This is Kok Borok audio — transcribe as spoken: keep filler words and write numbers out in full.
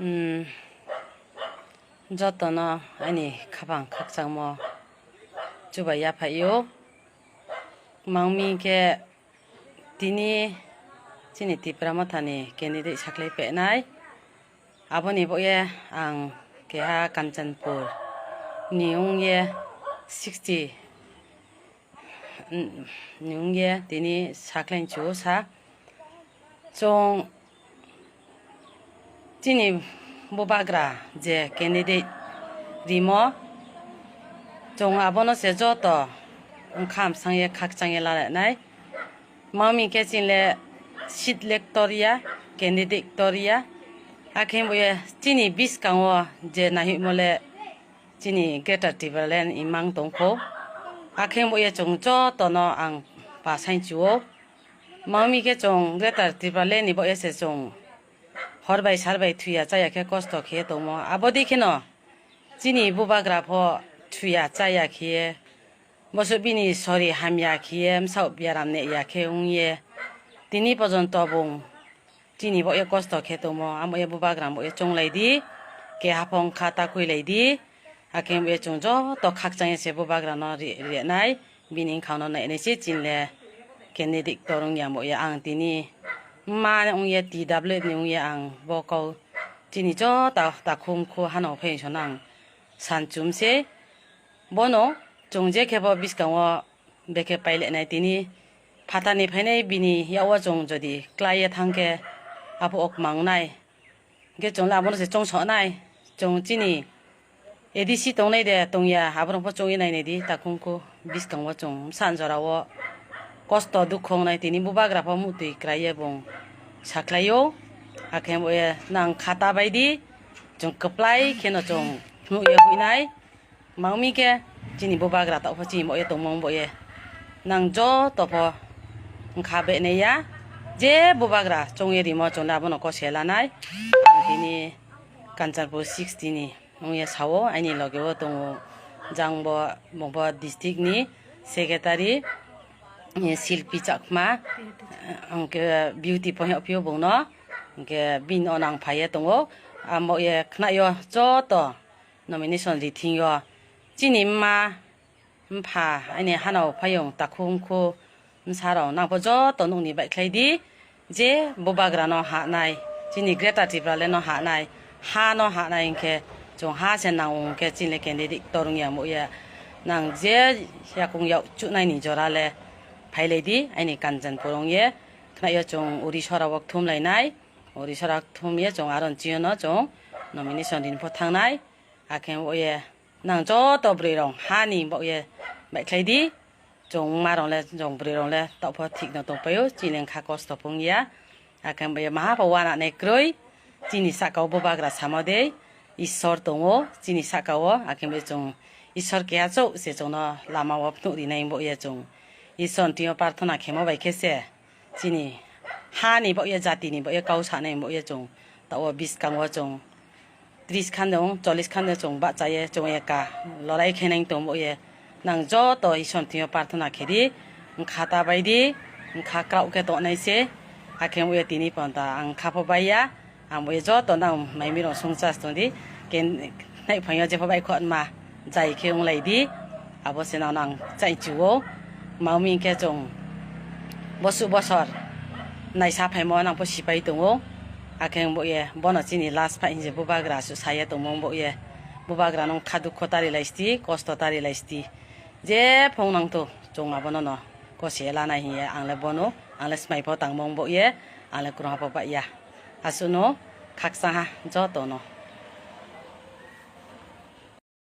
Hmm, jotono ani khapang khakchangmo chubai yaphaio. Mangmi khe tini chini Tipra Mothani candidate saklai penai. Aboni bo ye ang keha Kanchanpur ni wng ye sixty ni wng ye tini saklai chu sa. Chwng chini bubagra je candidate rimo, chwng abono se joto wngkha amsang ye khakchang ye lalenai. Mami khe chini le seat le ktor ya, candidate ktor ya. Akhe bo ye chini biskango je nahimo le chini Greater Tipraland imang tongkho. Akhe bo ye chwng jotono ang pa sainchuo. Mami khe chwng Greater Tipraland ni bo ye se chwng hor bai sar bai thuya chaya khe kosto khe tongmo. Abodi kheno chini bubagra pho thuya chaya khe, boso bini sori hamya khe, bwsao biaram ne ya khe wng ye. Tini pojonto bung chini bo ye kosto khe tongmo, amo ye bubagra bo ye chonglai di, keha phong kha ta khuilai di. Akhe bo ye chwng joto khakchang ye se bubagra no ri-, rinai, bini wngkha no nainai se chini le candidate ktor wng ya bo ye ang tini ma wng ye T W ni wng ye ang bo kau chini joto takhum khu hano phai song ang san chum se. Bono chwng je khe bo bwskango bekhe pailainai tini phatani phainai bini yago chwng jodi klai ye thang khe abo ok mang nai. Hwnkhe chwng le abono se chwng sonai. Chwng chini A D C tongnai de tongya, aborok pho chwngwi nainai di takhum khu bwskango chwng bwsa jora o kosto dukhu wngnai tini bubagra pho muhtwi kwrai ye bung saklaio. Akhe bo ye nang khata bai di chwng kwplai kheno chwng phunuk ye huinai. Mangmi khe chini bubagra tao pho chini bo ye tongmung bo ye. Nang joto pho wngkha benai ya. Je bubagra chongwi rimo chwng le abono kose lanai. Ang tini Kanchanpur sixty ni wng ye sao, aini loge o tongo jang bo, bo district ni secretary, eh, Silpi Chakma, hwnkhe beauty pho yokphio bungno, hwnkhe bini o nang phai ye tongo. Amo ye khna yo joto nomination ri thing yo. Chini ma, mpha, aini hanao phayung, takhum khu, bwsarok nang pho joto nukni baikhlai di, je bubagra no hanai, chini Greater Tipraland no hanai, ha no hanai hwnkhe, chwng ha se nango hwnkhe, chini le candidate ktor wng ya bo ye, nang je yakung yak chunai ni jora le phailai di, aini Kanchanpur wng ye, khna yo chwng uri sora o thum lainai, uri sora thum ye chwng aro chini no chwng nomination rin pho thangnai, akhe bo ye. Nang joto bwrwi rok hani bo ye baikhlai di. Chwng ma rok le, chwng bwrwi rok le tao pho thik no tong pai o, chini wngkha kosto phung ya. Akhe bo ye maha pho uananai kwrwi. Chini saka o bubagra samo de Ishwar tongo chini saka o, akhe bo chwng Ishwar keha chouh se chwng no lama o phunuk rinai bo ye chwng Ishwar ni thing yo prarthana khemo bai khe se. Chini hani bo ye, jati ni bo ye, kau sanai bo ye chwng. Tao bwskango chwng tris khan de wng, chollis khan de chwng bahcha ye, chwng eka lorai khe nang tong bo ye. Nang joto Ishwar ni thing yo prarthana khe di, wngkha ta bai di, wngkha kraoh khe tongnai se. Akhe bo ye tini panta ang kha pho bai ya. Ang bo joto nang mai mirong sung chas tong di. Ken nai phang yo jepho bai khot ma jai khe wng lai di. Abo se nang nang chai chu o. Mami khe chwng bosu bosor nai sa phai mo nang pho sipai tong o. Akhe bo ye bono chini last phai hinje bubagra su saya tong mo bo ye. Bubagra nung kha dukho tari lai sti, kosto tari lai sti. Je phung nang to chwng abono no kose lanai hiye ang le bono, ang le smai pho tang mo bo ye, ang le kwrwng pho bai ya. Asuno khaksa ha joto no.